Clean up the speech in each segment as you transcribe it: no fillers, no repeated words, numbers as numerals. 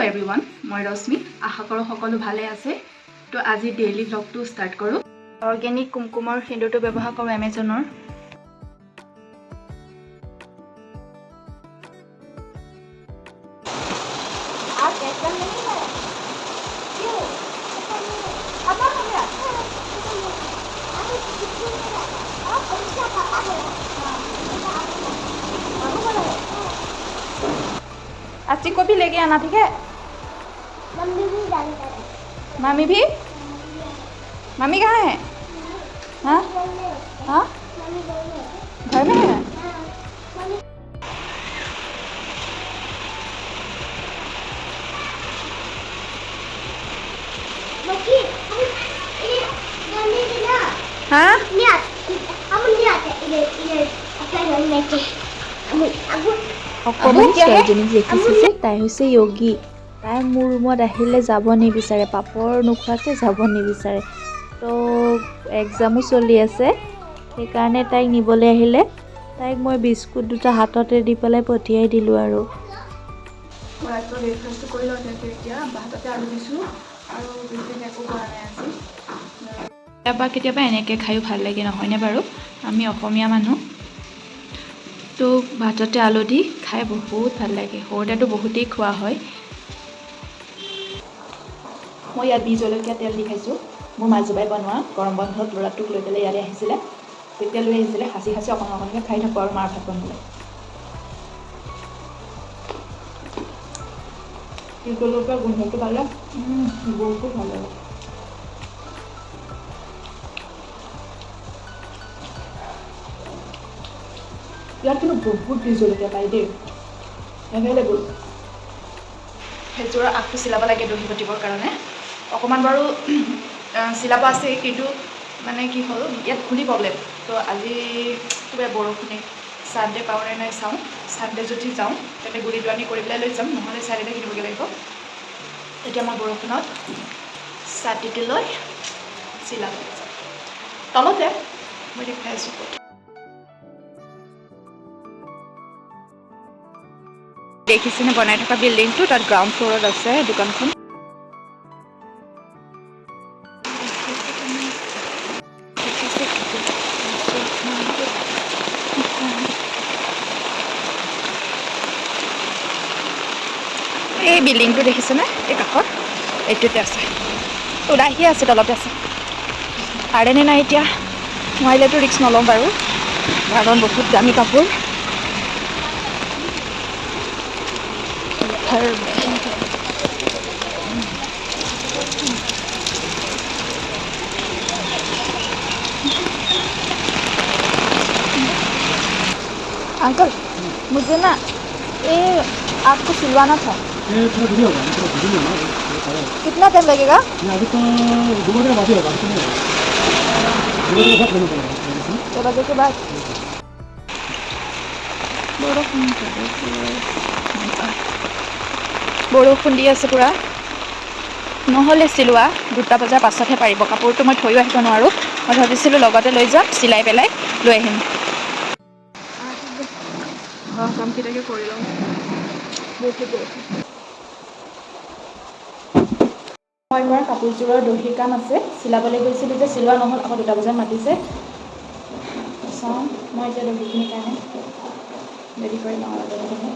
Everyone, মই ৰশ্মি। আশা কৰোঁ সকলো ভালে আছে। তো আজি ডেইলি ভ্লগটো ষ্টাৰ্ট কৰোঁ। অৰ্গেনিক কুমকুমৰ সেন্দুৰটো ব্যৱহাৰ কৰোঁ এমেজনৰ। आप ऐसा नहीं है। क्यों? खत्म हो गया। आप उसका पापा है। अच्छी को भी लेके आना, ठीक है? मम्मी भी जानता है। मामी भी। मामी कहाँ है? हाँ हाँ, मम्मी घर में। घर में है। हाँ, मम्मी। बाकी हम ये मम्मी भी ना हाँ। नहीं आते, हम नहीं आते इधर इधर अपना घर में के हम अब অকণমানি আবু, কিয়া হে? ছোৱালীজনীক দেখিছে যে, তাই হৈছে য়োগী। তাই মোৰ ৰুমত আহিলে যাব নিবিচাৰে, পাপৰ নোখোৱাকৈ যাব নিবিচাৰে। তো এক্সামো চলি আছে, সেইকাৰণে তাইক নিবলৈ আহিলে তাইক মই বিস্কুট দুটা হাততে দি পেলাই পঠিয়াই দিলোঁ আৰু। মই ৰাতিপুৱা ব্ৰেকফাষ্টটো কৰি লওঁ তেন্তে। এতিয়া ভাততে আলু দিছোঁ আৰু বিশেষ একো কৰা নাই আজি। কেতিয়াবা কেতিয়াবা এনেকৈ খায়ো ভাল লাগে, নহয়নে বাৰু? আমি অসমীয়া মানুহ, তো ভাততে আলু দি খাই বহুত ভাল লাগে। সৰুতেতো বহুতেই খোৱা হয়। মই ইয়াত বিহ জলকীয়া তেল দি খাইছোঁ। মোৰ মাজুবাই বনোৱা। গৰম বন্ধত ল'ৰাটোক লৈ পেলাই ইয়ালৈ আহিছিলে, তেতিয়া লৈ আহিছিলে। সাঁচি সাঁচি অকণ অকণকৈ খাই থাকোঁ আৰু মাৰ ভাত বনালে। বিহ জলকীয়া গোন্ধটো পালে বহুত ভাল লাগে। ইয়াত কিন্তু বহুত বিহ জলকীয়া পায় দেই, এভেইলেবল। সেইযোৰৰ আগটো চিলাব লাগে দহি বটিবৰ কাৰণে। অকণমান বাৰু চিলাব আছে, কিন্তু মানে কি হ'ল, ইয়াত খুলি প্ৰব্লেম। তো আজি কিবা বৰষুণে চানডে পাওঁ নে নাই চাওঁ। চানডে যদি যাওঁ, তেন্তে গুলিটো আনি কৰি পেলাই লৈ যাম, নহ'লে চাৰিটা কিনিবগৈ লাগিব। এতিয়া মই বৰষুণত ছাতিটো লৈ চিলাব যাম। তলতে মই দেখুৱাই আছোঁ ক'ত। দেখিছেনে বনাই থকা বিল্ডিংটো? তাত গ্ৰাউণ্ড ফ্ল'ৰত আছে দোকানখন। এই বিল্ডিংটো দেখিছেনে? এই কাষত এইটোতে আছে। ওলাই আহিয়ে আছে, তলতে আছে। পাৰেনে নাই এতিয়া? নোৱাৰিলেতো ৰিস্ক নলওঁ বাৰু, কাৰণ বহুত দামী কাপোৰ। अंकल, मुझे ना ये आपको सिलवाना था। ये थोड़ा दूरी होगा, थोड़ा दूरी होगा ये थोड़ा। कितना टाइम लगेगा? ये अभी तो 2 बजे के बाद ही होगा, अभी तो नहीं होगा। 2 बजे के बाद लेना पड़ेगा। 2 बजे के बाद। বৰষুণ বৰষুণ দি আছে পূৰা। নহ'লে চিলোৱা 2টা বজাৰ পাছতহে পাৰিব। কাপোৰটো মই থৈও আহিব নোৱাৰোঁ। মই ভাবিছিলোঁ লগতে লৈ যাম, চিলাই পেলাই লৈ আহিম। ঘৰৰ কামকেইটাকে কৰি লওঁ। বহুত বৰষুণ। মই কৰা কাপোৰযোৰৰ দহি কাম আছে। চিলাবলৈ গৈছিলোঁ যে, চিলোৱা নহ'ল। আকৌ 2টা বজাত মাতিছে। চাওঁ, মই এতিয়া দহিখিনিৰ কাৰণে ৰেডি কৰি লওঁ আৰু দহিখিনি।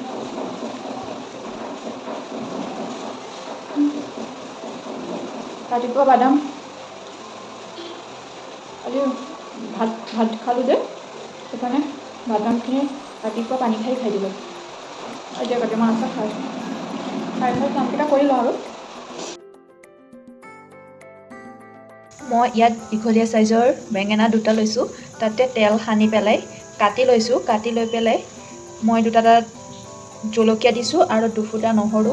ৰাতিপুৱা বাদাম, আজি ভাত ভাত খালোঁ যে, সেইকাৰণে বাদামখিনি ৰাতিপুৱা পানী খাই খাই দিলোঁ। এতিয়া কেইটামান আছে, খাই খাই খাই কামকেইটা কৰি লওঁ আৰু। মই ইয়াত দীঘলীয়া চাইজৰ বেঙেনা দুটা লৈছোঁ। তাতে তেল সানি পেলাই কাটি লৈছোঁ। কাটি লৈ পেলাই মই দুটা তাত জলকীয়া দিছোঁ আৰু দুফুটা নহৰু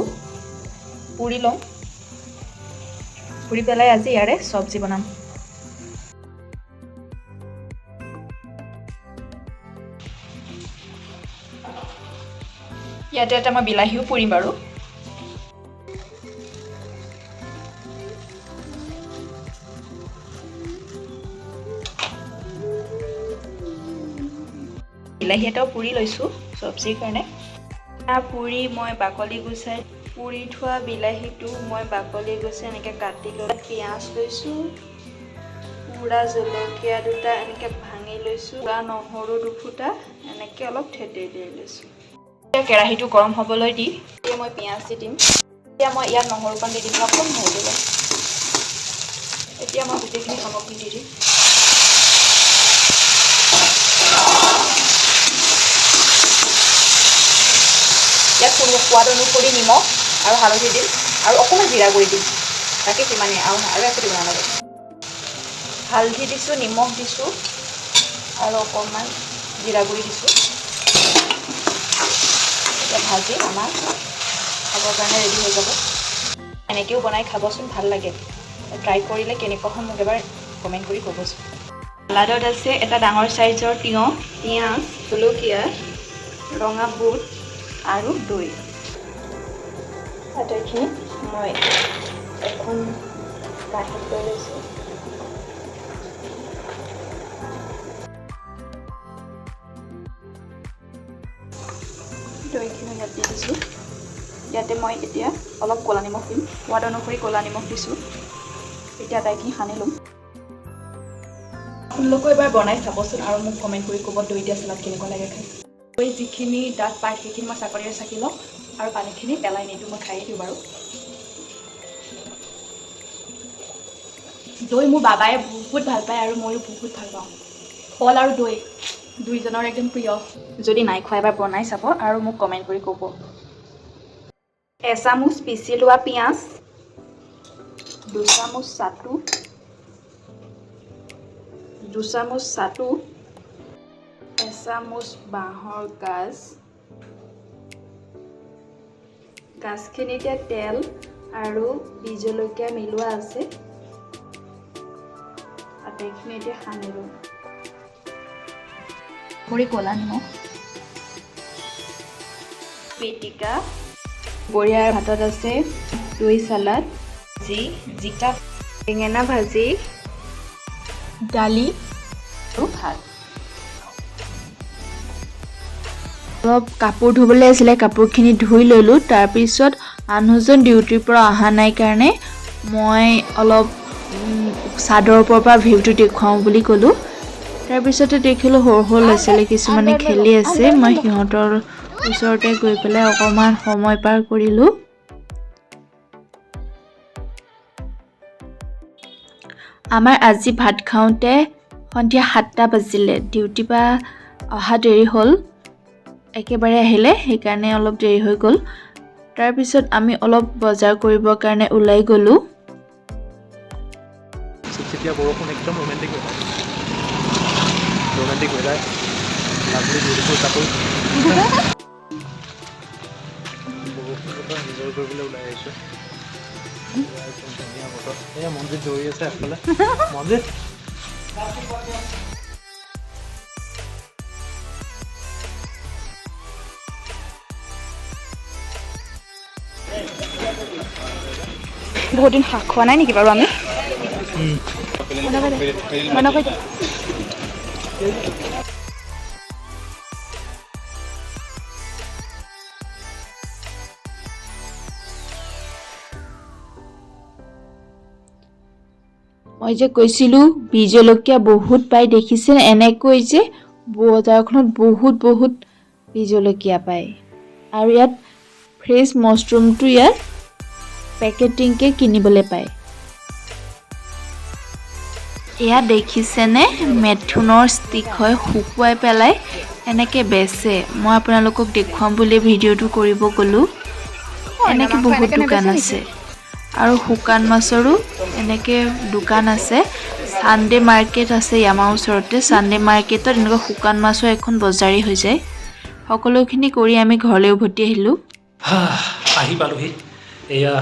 পুৰি ল'ম। পুৰি পেলাই আজি ইয়াৰে চব্জি বনাম। ইয়াতে এটা মই বিলাহীও পুৰিম বাৰু। বিলাহী এটাও পুৰি লৈছোঁ চব্জিৰ কাৰণে। পুৰি মই বাকলি গুচাই পুৰি থোৱা বিলাহীটো মই বাকলি গুচাই এনেকৈ কাটি লৈ পিঁয়াজ লৈছোঁ, পোৰা জলকীয়া দুটা এনেকৈ ভাঙি লৈছোঁ, পোৰা নহৰু দুফুটা এনেকৈ অলপ থেতেলিয়াই লৈছোঁ। এতিয়া কেৰাহীটো গৰম হ'বলৈ দি এতিয়া মই পিঁয়াজ দি দিম। এতিয়া মই ইয়াত নহৰুকণ দি দিম, অকণ ভাজি ল'ম। এতিয়া মই গোটেইখিনি সামগ্ৰী দি দিম। ইয়াত সোৱাদ অনুসৰি নিমখ আৰু হালধি দিম আৰু অকণমান জিৰা গুড়ি দিম, বাকী সিমানেই, আৰু একো দিব নালাগে। হালধি দিছোঁ, নিমখ দিছোঁ আৰু অকণমান জিৰা গুড়ি দিছোঁ। এতিয়া ভাজি আমাৰ খাবৰ কাৰণে ৰেডি হৈ যাব। এনেকৈও বনাই খাবচোন, ভাল লাগে। ট্ৰাই কৰিলে কেনেকুৱা হয় মোক এবাৰ কমেণ্ট কৰি ক'বচোন। চালাডত আছে এটা ডাঙৰ চাইজৰ তিয়ঁহ, পিঁয়াজ, জলকীয়া, ৰঙা বুট আৰু দৈ। আটাইখিনি মই এখন কাঁহীত লৈ লৈছোঁ। দৈখিনি ইয়াত দি দিছোঁ। ইয়াতে মই এতিয়া অলপ ক'লা নিমখ দিম, সোৱাদ অনুসৰি ক'লা নিমখ দিছোঁ। এতিয়া আটাইখিনি সানি ল'ম। আপোনালোকেও এবাৰ বনাই চাবচোন আৰু মোক কমেণ্ট কৰি ক'ব দৈ দিয়া চালাড কেনেকুৱা লাগে খাই। দৈ যিখিনি ডাঠ পায় সেইখিনি মই চাকনিৰে চাকি ল'ম আৰু পানীখিনি পেলাই নিদিওঁ, মই খায়ে দিওঁ বাৰু। দৈ মোৰ বাবাই বহুত ভাল পায় আৰু ময়ো বহুত ভাল পাওঁ। ফল আৰু দৈ দুইজনৰ একদম প্ৰিয়। যদি নাই খোৱা এবাৰ বনাই চাব আৰু মোক কমেণ্ট কৰি ক'ব। এচামুচ পিচি লোৱা পিঁয়াজ, দুচামুচ চাটু, দুচামুচ চাটু, এচামুচ বাঁহৰ গাজ, গাজখিনিতে তেল আৰু বিহ জলকীয়া মিলোৱা আছে। আটাইখিনি এতিয়া সানি ল'ম। কৰি ক'লা নিমখ, পিটিকা। দুপৰীয়াৰ ভাতত আছে দৈ চালাড, যি জিকা, বেঙেনা ভাজি, দালি আৰু ভাত। অলপ কাপোৰ ধুবলৈ আছিলে, কাপোৰখিনি ধুই ল'লোঁ। তাৰপিছত মানুহজন ডিউটিৰ পৰা অহা নাই কাৰণে মই অলপ চাদৰ ওপৰৰ পৰা ভিউটো দেখুৱাওঁ বুলি ক'লোঁ। তাৰপিছতে দেখিলোঁ সৰু সৰু ল'ৰা ছোৱালী কিছুমানে খেলি আছে। মই সিহঁতৰ ওচৰতে গৈ পেলাই অকণমান সময় পাৰ কৰিলোঁ। আমাৰ আজি ভাত খাওঁতে সন্ধিয়া 7টা বাজিলে। ডিউটিৰ পৰা অহা দেৰি হ'ল, একেবাৰে আহিলে, সেইকাৰণে অলপ দেৰি হৈ গ'ল। তাৰপিছত আমি অলপ বজাৰ কৰিবৰ কাৰণে ওলাই গ'লোঁ। চিপচিপীয়া বৰষুণ, একদম romantic weather, romantic weather, lovely beautiful couple. বৰষুণ বতৰ এনজয় কৰিবলৈ ওলাই আহিছোঁ। এয়া একদম ধুনীয়া বতৰ। এয়া মঞ্জিত দৌৰি আছে আগফালে। মঞ্জিত, বহুত দিন শাক খোৱা নাই নেকি বাৰু আমি? বন্ধ কৰি দে। মই যে কৈছিলোঁ বিহ জলকীয়া বহুত পায়, দেখিছে এনেকৈ যে বজাৰখনত বহুত বহুত বিহ জলকীয়া পায়। আৰু ইয়াত ফ্ৰেছ মাছৰুমটো ইয়াত পেকেটিংকৈ কিনিবলৈ পায়। এয়া দেখিছেনে, মেথুনৰ ষ্টিক হয়, শুকুৱাই পেলাই এনেকৈ বেচে। মই আপোনালোকক দেখুৱাম বুলি ভিডিঅ'টো কৰিব গ'লোঁ। এনেকৈ বহুত দোকান আছে আৰু শুকান মাছৰো এনেকৈ দোকান আছে। ছানডে মাৰ্কেট আছে আমাৰ ওচৰতে। ছানডে মাৰ্কেটত এনেকুৱা শুকান মাছৰ এখন বজাৰেই হৈ যায়। সকলোখিনি কৰি আমি ঘৰলৈ উভতি আহিলোঁ। আহি পালোহি। এয়া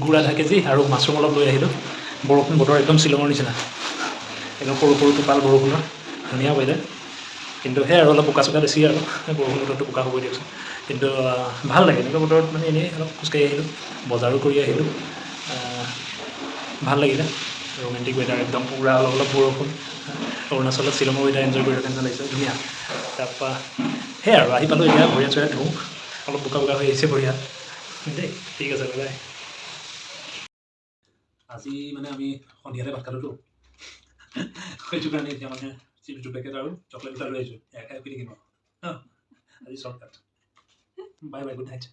গুড় আধা কেজি আৰু মাছৰুম অলপ লৈ আহিলোঁ। বৰষুণ বতৰ একদম শ্বিলঙৰ নিচিনা, একদম সৰু সৰু টোপাল বৰষুণৰ, ধুনীয়া ৱেডাৰ। কিন্তু সেয়াই আৰু অলপ বোকা চোকা বেছি আৰু বৰষুণ বতৰটো বোকা হ'বই দিয়কচোন। কিন্তু ভাল লাগে এনেকুৱা বতৰত, মানে এনেই অলপ খোজকাঢ়ি আহিলোঁ, বজাৰো কৰি আহিলোঁ, ভাল লাগিলে। ৰোমেণ্টিক ৱেডাৰ একদম পূৰা, অলপ অলপ বৰষুণ, অৰুণাচলত শ্বিলঙৰ ৱেডাৰ এনজয় কৰি থকা নিচিনা লাগিছে, ধুনীয়া। তাৰপৰা সেয়াই আৰু আহি পালোঁ। এতিয়া ভৰি হাত চৰি হাত ধুওঁ, অলপ বোকা বোকা হৈ আহিছে ভৰি হাত। দেই, ঠিক আছে, বাই বাই। আজি মানে আমি সন্ধিয়াতে ভাত খালোঁতো, সেইটো কাৰণে এতিয়া মানে চিপছ দুপেকেট আৰু চকলেট দুটা লৈ আহিছোঁ। এয়া খাই শুই থাকিম আৰু। আজি shortcut. Bye bye, good night.